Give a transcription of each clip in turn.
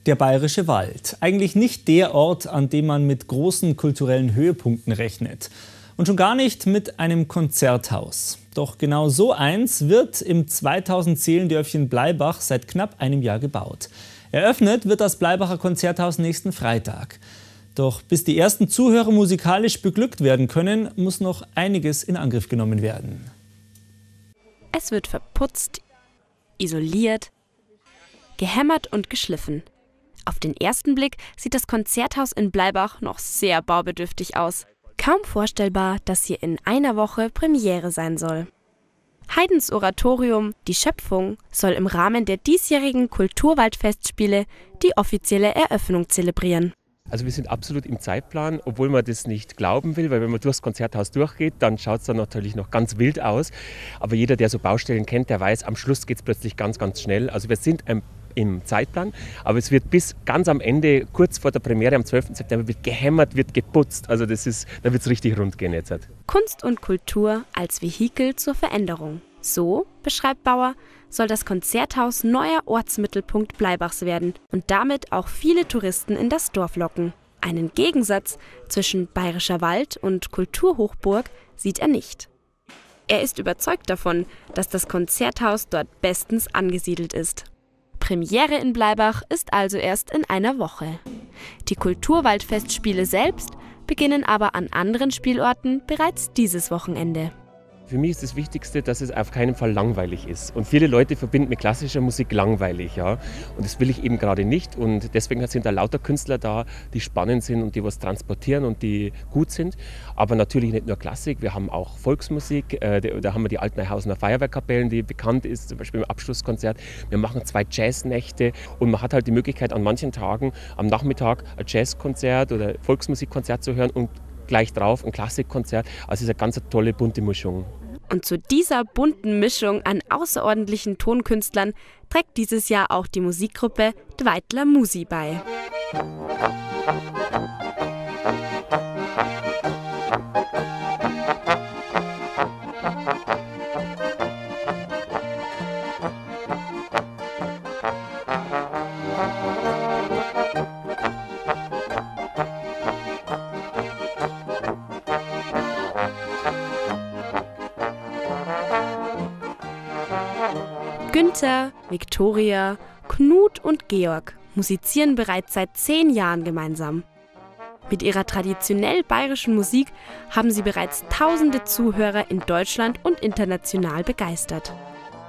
Der Bayerische Wald. Eigentlich nicht der Ort, an dem man mit großen kulturellen Höhepunkten rechnet. Und schon gar nicht mit einem Konzerthaus. Doch genau so eins wird im 2000 Seelendörfchen Blaibach seit knapp einem Jahr gebaut. Eröffnet wird das Blaibacher Konzerthaus nächsten Freitag. Doch bis die ersten Zuhörer musikalisch beglückt werden können, muss noch einiges in Angriff genommen werden. Es wird verputzt, isoliert, gehämmert und geschliffen. Auf den ersten Blick sieht das Konzerthaus in Blaibach noch sehr baubedürftig aus. Kaum vorstellbar, dass hier in einer Woche Premiere sein soll. Haydns Oratorium Die Schöpfung soll im Rahmen der diesjährigen Kulturwaldfestspiele die offizielle Eröffnung zelebrieren. Also wir sind absolut im Zeitplan, obwohl man das nicht glauben will, weil wenn man durchs Konzerthaus durchgeht, dann schaut's dann natürlich noch ganz wild aus. Aber jeder, der so Baustellen kennt, der weiß, am Schluss geht's plötzlich ganz, ganz schnell. Also wir sind im Zeitplan, aber es wird bis ganz am Ende, kurz vor der Premiere am 12. September, wird gehämmert, wird geputzt. Also da wird's richtig rund gehen jetzt. Kunst und Kultur als Vehikel zur Veränderung. So, beschreibt Bauer, soll das Konzerthaus neuer Ortsmittelpunkt Blaibachs werden und damit auch viele Touristen in das Dorf locken. Einen Gegensatz zwischen Bayerischer Wald und Kulturhochburg sieht er nicht. Er ist überzeugt davon, dass das Konzerthaus dort bestens angesiedelt ist. Premiere in Blaibach ist also erst in einer Woche. Die Kulturwaldfestspiele selbst beginnen aber an anderen Spielorten bereits dieses Wochenende. Für mich ist das Wichtigste, dass es auf keinen Fall langweilig ist. Und viele Leute verbinden mit klassischer Musik langweilig, ja. Und das will ich eben gerade nicht. Und deswegen sind da lauter Künstler da, die spannend sind und die was transportieren und die gut sind. Aber natürlich nicht nur Klassik, wir haben auch Volksmusik. Da haben wir die Altneuhausener Feuerwehrkapellen, die bekannt ist, zum Beispiel im Abschlusskonzert. Wir machen 2 Jazznächte und man hat halt die Möglichkeit, an manchen Tagen am Nachmittag ein Jazzkonzert oder Volksmusikkonzert zu hören und gleich drauf ein Klassikkonzert. Also es ist eine ganz tolle, bunte Mischung. Und zu dieser bunten Mischung an außerordentlichen Tonkünstlern trägt dieses Jahr auch die Musikgruppe Dweitler Musi bei. Günther, Viktoria, Knut und Georg musizieren bereits seit 10 Jahren gemeinsam. Mit ihrer traditionell bayerischen Musik haben sie bereits tausende Zuhörer in Deutschland und international begeistert.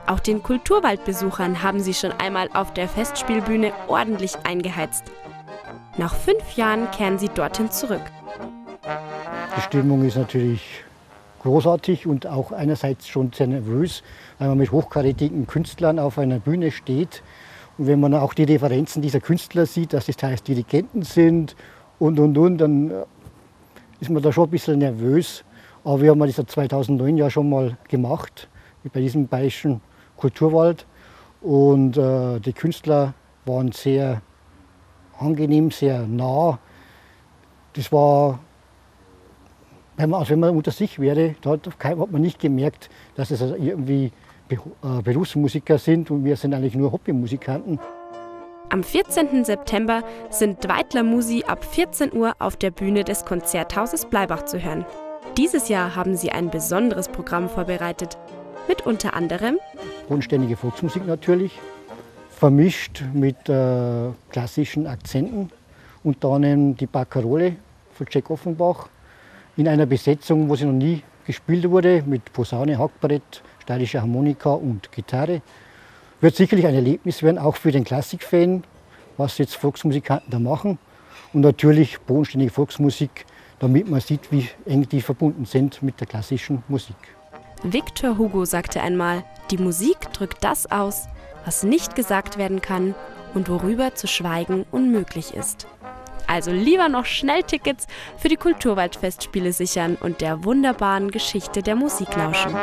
Auch den Kulturwaldbesuchern haben sie schon einmal auf der Festspielbühne ordentlich eingeheizt. Nach 5 Jahren kehren sie dorthin zurück. Die Stimmung ist natürlich großartig und auch einerseits schon sehr nervös, weil man mit hochkarätigen Künstlern auf einer Bühne steht. Und wenn man auch die Referenzen dieser Künstler sieht, dass es teils Dirigenten sind und, dann ist man da schon ein bisschen nervös. Aber wir haben das seit 2009 ja schon mal gemacht, bei diesem Bayerischen Kulturwald. Und die Künstler waren sehr angenehm, sehr nah. Das war, als wenn man unter sich wäre, da hat man nicht gemerkt, dass es Berufsmusiker sind und wir sind eigentlich nur Hobbymusikanten. Am 14. September sind Dweitler Musi ab 14 Uhr auf der Bühne des Konzerthauses Blaibach zu hören. Dieses Jahr haben sie ein besonderes Programm vorbereitet, mit unter anderem bodenständige Volksmusik natürlich, vermischt mit klassischen Akzenten und dann eben die Barcarole von Jack Offenbach in einer Besetzung, wo sie noch nie gespielt wurde, mit Posaune, Hackbrett, steirischer Harmonika und Gitarre. Wird sicherlich ein Erlebnis werden, auch für den Klassikfan, was jetzt Volksmusikanten da machen. Und natürlich bodenständige Volksmusik, damit man sieht, wie eng die verbunden sind mit der klassischen Musik. Victor Hugo sagte einmal, die Musik drückt das aus, was nicht gesagt werden kann und worüber zu schweigen unmöglich ist. Also lieber noch schnell Tickets für die Kulturwaldfestspiele sichern und der wunderbaren Geschichte der Musik lauschen.